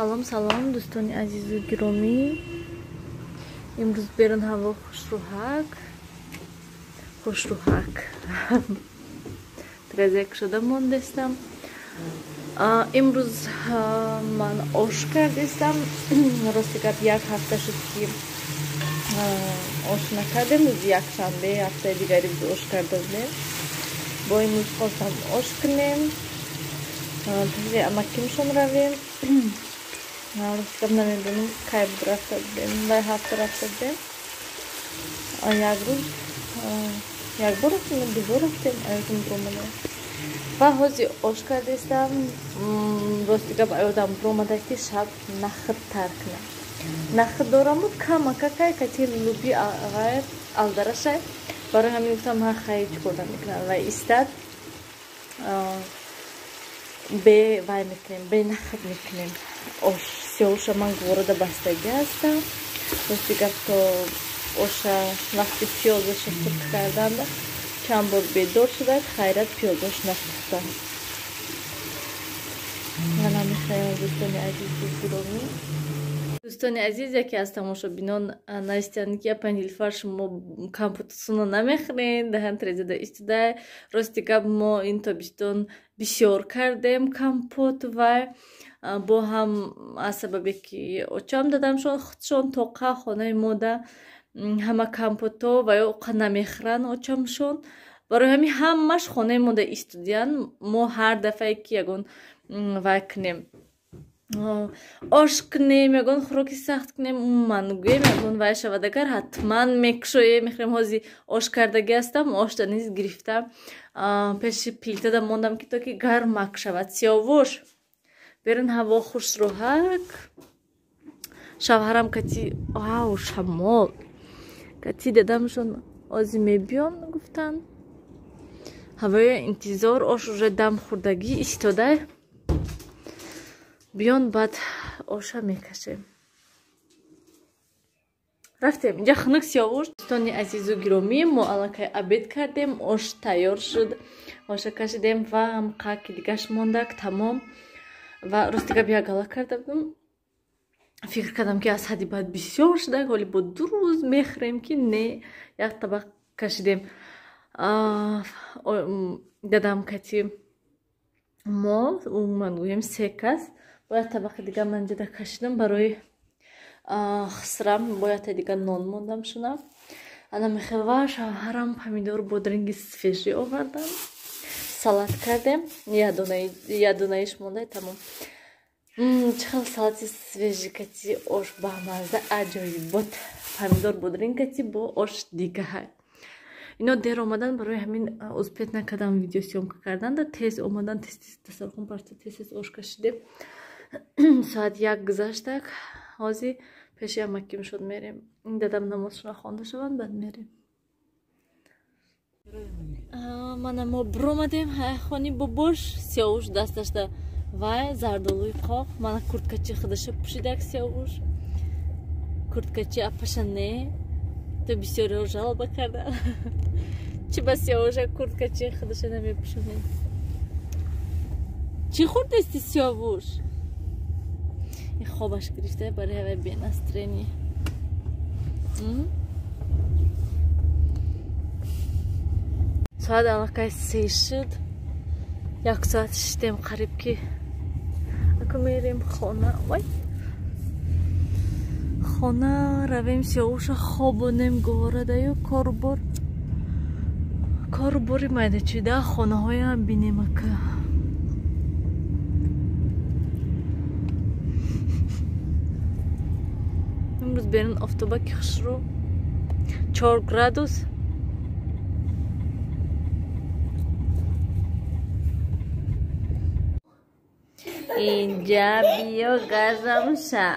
Салом, салом, дӯстони азизу гиромӣ. Имрӯз берун ҳаво хушрӯҳак. Хушрӯҳак. Тиреза кушода мондестам. Имрӯз ман ош кардестам. Рости гап, як ҳафта шуд, ки ош накардем. Рӯзи якшанбе ҳафтаи дигари буд ош карда будем. Бо имрӯз хостам ош кунем. Пеши амакимшон равем. Рости гап, намедонам, кай буд рафта будем. Вай ҳафта рафта будем. Як рӯз, як бор рафтем, ду бор рафтем, аётон биромадем. Ва ҳозир ош кардестам. Рости гап, аёдам биромада, ки шаб нахӯд тар кунам. Нахӯд дорам буд, камакакай кати луби ғайр алдарашай. Барои ҳамин гуфтам, ҳа, хай, чӣ кор мекунам. Ва истад, бе вай мекунем, бе нахӯд мекунем. Ош сиёҳуша ман гуворода бастагӣ ҳастам. Рости гап, то оша вақти пиёзаша сурх карданда чанд бор бедор шуда, хайрат, пиёзош насӯхта. Мана мехоҳем, дӯстони азизу гиромӣ. Дӯстони азиз, яке аз тамошобинон навистанд, ки апа Нилфар, шумо компотсуно намехӯред, даҳан трезада истода. Рости гап, мо ин тобистон бисёр кардем компот ва бо ҳам аз сабабе ки очам дадамшон худшон тоқа хонаи мода ҳама компото ва ё оқа намехӯранд очамшон. Барои ҳамин ҳамаш хонаи мода истодиянд. Мо ҳар дафъае ки ягон вай кунем, ош кунем, ягон хӯроки сахт кунем, умуман гӯем, ягон вай шавад, агар ҳатман мекушоем, мехӯрем. Ҳозир ош кардагӣ ҳастам, ошта низ гирифта пеши плитада мондам, ки то ки гармак шавад. Сиёвуш, берун ҳаво хушрӯҳак. Шавҳарам кати, ав, шамол, кати дадамшон ози мебиён гуфтанд. Ҳавои интизор, ош уже дам хӯрдагӣ истода. Биён, баъд оша мекашем. Рафтем, инҷа хунук, Сиёвуш. Дӯстони азизу гиромӣ, мо аллакай обед кардем, ош тайёр шуд, оша кашидем ва ҳам қаки дигаш мондак, тамом. Ва рости гап, як гала карда будам. Фикр кардам, ки аз ҳадди баъд бисёр шуда, ҳоли бо 2 рӯз мехӯрем, ки не, як табақ кашидем. Дадам кати мо, умуман гӯем, се кас. Бояд табақи дига ман ҷада кашидам барои хисрам, бояд дига нон мондам шунам. Ана мехел ва шавҳарам помидор, бодринги свежий овардам. Салат кардем, як донаиш монда, тамом. Чӣ хел салати свежий кати ош бамазза, аҷоибот. Помидор, бодринг кати бо ош дигаҳай. Ино дер омадан, барои ҳамин успеть накардам видеосъёмка кардан. Да тез омадан, тез тез дастархон парта, тез тез ош кашидем. Соат 1 гузаштак. Ҳозир пеши амаким шуд мерем. Дадам намозшона хонда шаванд, баъд мерем. Мана мо биромадем хони бобош. Сиёвуш дасташда вай зардолуи қоқ. Мана курткачи худаша пӯшидак Сиёвуш. Курткачи апаша не. То бисёриҳо жалоба карда. Чӣ ба Сиёвуша курткачи худаша намепӯшонед? Чӣ хӯрдести, Сиёвуш? Ин хобаш гирифта, барои ҳавай бе настроение. Соат аллакай 3 шуд. Як соат шиштем қариб ки. Аку мерем хона. Вай! Хона равем, Сиёвуша хобонем говорадаю корубор. Корубори майдачида хонаҳоям бинем ака. Имрӯз берун офтобаки хушрӯ, 4 градус. Инҷа биё, газамша.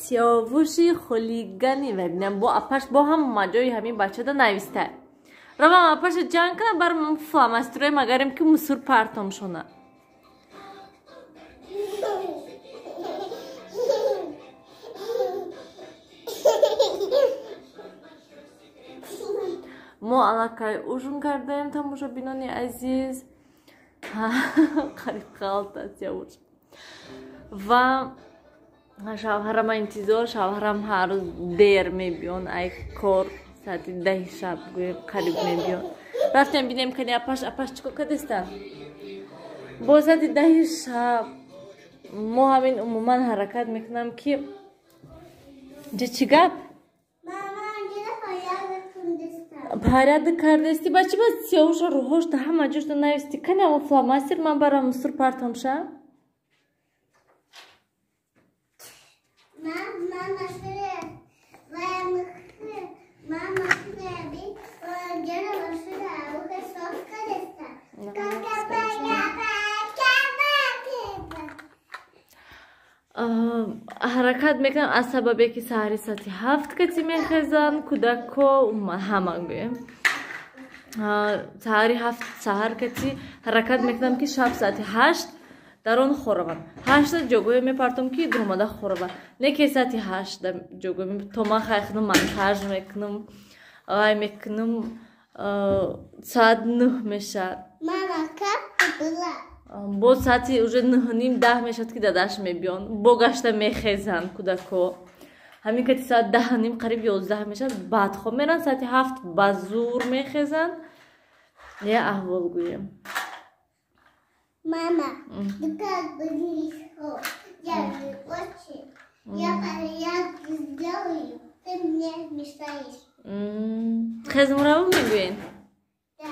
Сиёвуши хулигани мебинам, бо апаш бо ҳама ҷои ҳамин бачада нависта. Равам апаша ҷанг кунам, бар фломастерои магарем, ки мусур партом шона. Мо аллакай ужин кардаем, тамошобинони азиз. Қариб қалта Сиёвуш. Ва шавҳарама интизор, шавҳарам ҳар рӯз дер мебиён, ай кор соати 10 шаб гӯем қариб мебиён. Рафтем бинем кани апаш, апаш чӣ кор кардестан? Бо соати 10 шаб мо ҳамин умуман ҳаракат мекунам ки ҷа чӣ гап? Порядок кардести, ба чӣ ба сиёҳуша рӯҳошта ҳама ҷошта нависти? Кани амо фломастер ман барам мусур партомша? Ҳаракат мекунам аз сабабе ки саҳари соати 7 кати мехезанд кӯдакҳо, ҳама гӯем саҳари 7 саҳар кати ҳаракат мекунам ки шаб соати 8 дар он хораванд. 8 ҷогоҳе мепартом ки дуромада хораванд, не ки соати 8 ҷогоҳ то ман хайхнам, монтаж мекунам, вай мекунам, соат 9 мешавад. Бо соати уже 9:30 10 мешавад ки дадаш мебиён, бо гашта мехезанд кӯдакҳо. Ҳамин кати соат 10:30 қариб 11 мешавад, баъд хоб меранд, соати 7 ба зур мехезанд. Я аҳвол гӯем. Мама, ты как бы не я же очень, я порядок сделаю, ты мне мешаешь. Хезмураву мегӯен? Да,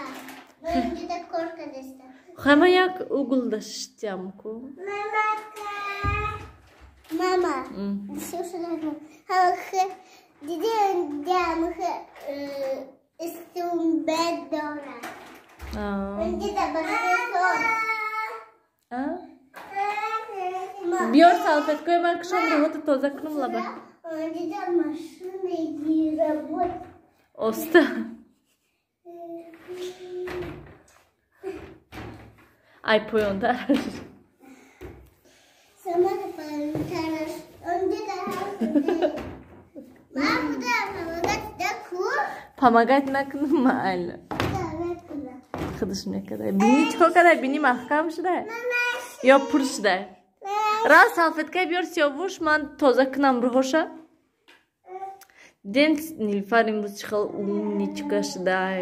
мы где-то корка доста. Хама як угол даштям ку. Мама, Биёр салфеткои ман кушом, рӯҳото тоза кунам лаба. Оста. Ай поёнтар. Помогать накунам майли. Худаш мекардай. Бини чӣ кор кардай? Бини маҳкам шудай? Ё пур шудай? Раз салфеткаи биёр сиёвуш, ман тоза кунам рӯҳоша. Дидем Нилфар имрӯз чӣ хел умничка шудай.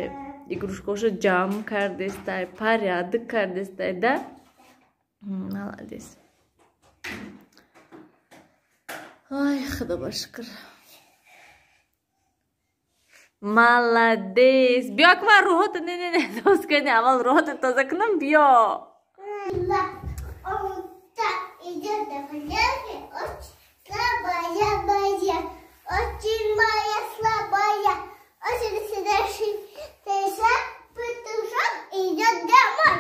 Игрушкаҳоша ҷамъ кардестай, порядок кардестай, да? Молодец. Ай, худо ба шукр. Молодец. Биё ак ман рӯҳото не не не тоза кунӣ, аввал рӯҳото тоза кунам, биё. Очень моя слабая, очень петушок идет домой.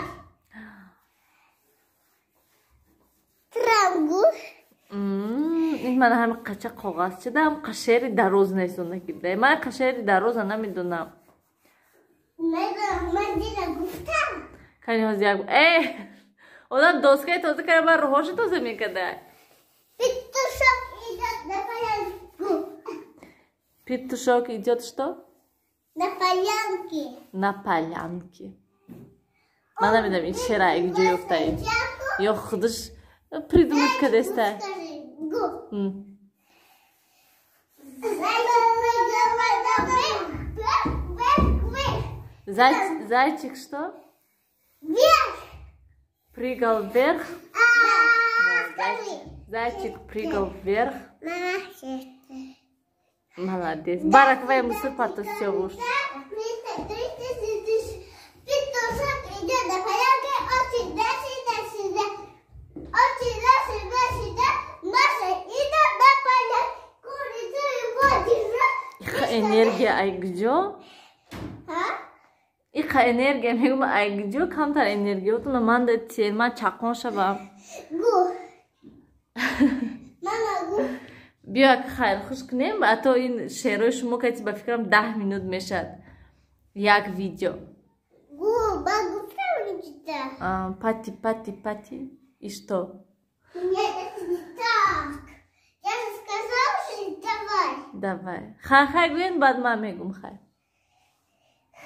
Трамгу. Ин ман ҳами қача коғаз шудам, қашери дароз несонакида. Ман қашери дароза намедонам. Ман дина гуфтам. Кани ҳозир як одам доскаи тоза карда, ман рӯҳоша тоза мекарда. Петушок идет на полянку. Петушок идет что? На полянке. На полянке. Ман намедонам ин шера ҷо ёфтаи. Ё худаш придумать кардеста. Зайчик что? Вверх. Прыгал вверх. Зайчик прыгал вверх. Молодец. Барак, вай мусор партосёвуш. Петушок идет на полянке, очень дальше, дальше, очень дальше, дальше, Маша идет на полянку, курицу его держит. Иха энергия ай гҷо? Иха энергия мегум ай гҷо камтар энергия отуна ман да тел ман чақон шавам. Гу. Мама гу. Биё як хайр хуш кунем, ато ин шеърои шумо кати ба фикрам 10 минут мешад. Як видео. Гу, ба гуфтам чита. Пати, пати, пати. И что? Нет, это не так. Я же сказала, что давай. Давай. Хай, хай, гӯен, баъд ман мегум хай.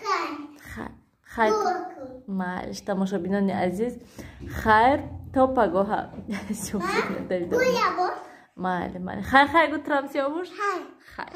Хай. Хай. Хай. Малиш, тамошобинони азиз, хайр. То пагоҳа. Майли, майли, хай, хай, гу, трам, Сиёвуш, хай, хай.